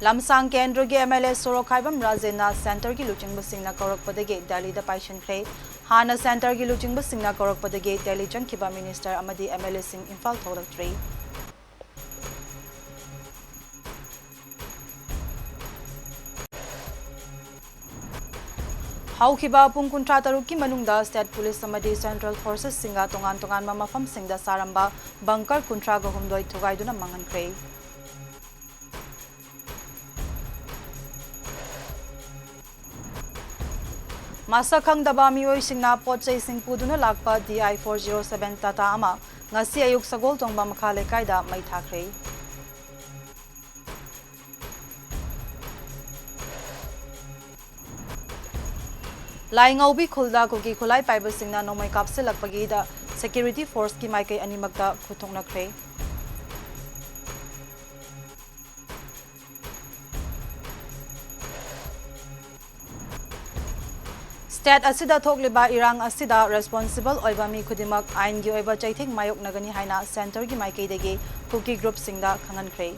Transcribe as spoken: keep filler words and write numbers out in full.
ꯂꯝꯁꯥꯡ ꯀꯦꯟꯗ꯭ꯔꯒꯤ M L A ꯁꯣꯔꯣꯛꯈꯥꯏꯕꯝ ꯔꯥꯖꯦꯟꯅ centreꯒꯤ ꯂꯨꯆꯤꯡꯕꯁꯤꯡꯅ ꯀꯧꯔꯛꯄꯗꯒꯤ ꯗꯦꯜꯂꯤꯗ ꯄꯥꯏꯁꯤꯟꯈ꯭ꯔꯦ꯫ ꯍꯥꯟꯅ centreꯒꯤ ꯂꯨꯆꯤꯡꯕꯁꯤꯡꯅ ꯀꯧꯔꯛꯄꯗꯒꯤ ꯗꯦꯜꯂꯤ ꯆꯪꯈꯤꯕ minister ꯑꯃꯗꯤ M L Aꯁꯤꯡ ꯏꯝꯐꯥꯜ ꯊꯣꯛꯂꯛꯇ꯭ꯔꯤ꯫ ꯍꯧꯈꯤꯕ ꯄꯨꯡ ꯀꯨꯟꯊ꯭ꯔꯥ ꯇꯔꯨꯛꯀꯤ ꯃꯅꯨꯡꯗ state police ꯑꯃꯗꯤ central forcesꯁꯤꯡꯒ ꯇꯣꯉꯥꯟ ꯇꯣꯉꯥꯟꯕ ꯃꯐꯝꯁꯤꯡꯗ ꯁꯥꯔꯝꯕ bunker ꯀꯨꯟꯊ꯭ꯔꯥꯒ ꯍꯨꯝꯗꯣꯏ ꯊꯨꯒꯥꯏꯗꯨꯅ ꯃꯥꯡꯍꯟꯈ꯭ꯔꯦ꯫ ꯃꯁꯛ ꯈꯪꯗꯕ ꯃꯤꯑꯣꯏꯁꯤꯡꯅ ꯄꯣꯠ ꯆꯩꯁꯤꯡ ꯄꯨꯗꯨꯅ ꯂꯥꯛꯄ D I four zero seven Tata ꯑꯃ ꯉꯁꯤ ꯑꯌꯨꯛ ꯁꯒꯣꯜꯇꯣꯡꯕ ꯃꯈꯥ ꯂꯩꯀꯥꯏꯗ ꯃꯩ ꯊꯥꯈ꯭ꯔꯦ꯫ ꯂꯥꯏꯉꯧꯕꯤ ꯈꯨꯜꯗ ꯀꯨꯀꯤ ꯈꯨꯠꯂꯥꯏ ꯄꯥꯏꯕꯁꯤꯡꯅ ꯅꯣꯡꯃꯩ ꯀꯥꯞꯁꯤꯜꯂꯛꯄꯒꯤꯗ security forceꯀꯤ ꯃꯥꯏꯀꯩ ꯑꯅꯤꯃꯛꯇ ꯈꯨꯠꯊꯣꯛꯅꯈ꯭ꯔꯦ꯫ State ꯑꯁꯤꯗ ꯊꯣꯛꯂꯤꯕ ꯏꯔꯥꯡ ꯑꯁꯤꯗ responsible ꯑꯣꯏꯕ ꯃꯤ ꯈꯨꯗꯤꯡꯃꯛ ꯑꯥꯏꯟꯒꯤ ꯑꯣꯏꯕ ꯆꯩꯊꯦꯡ ꯃꯥꯌꯣꯛꯅꯒꯅꯤ ꯍꯥꯏꯅ centreꯒꯤ ꯃꯥꯏꯀꯩꯗꯒꯤ ꯀꯨꯀꯤ groupꯁꯤꯡꯗ ꯈꯪꯍꯟꯈ꯭ꯔꯦ꯫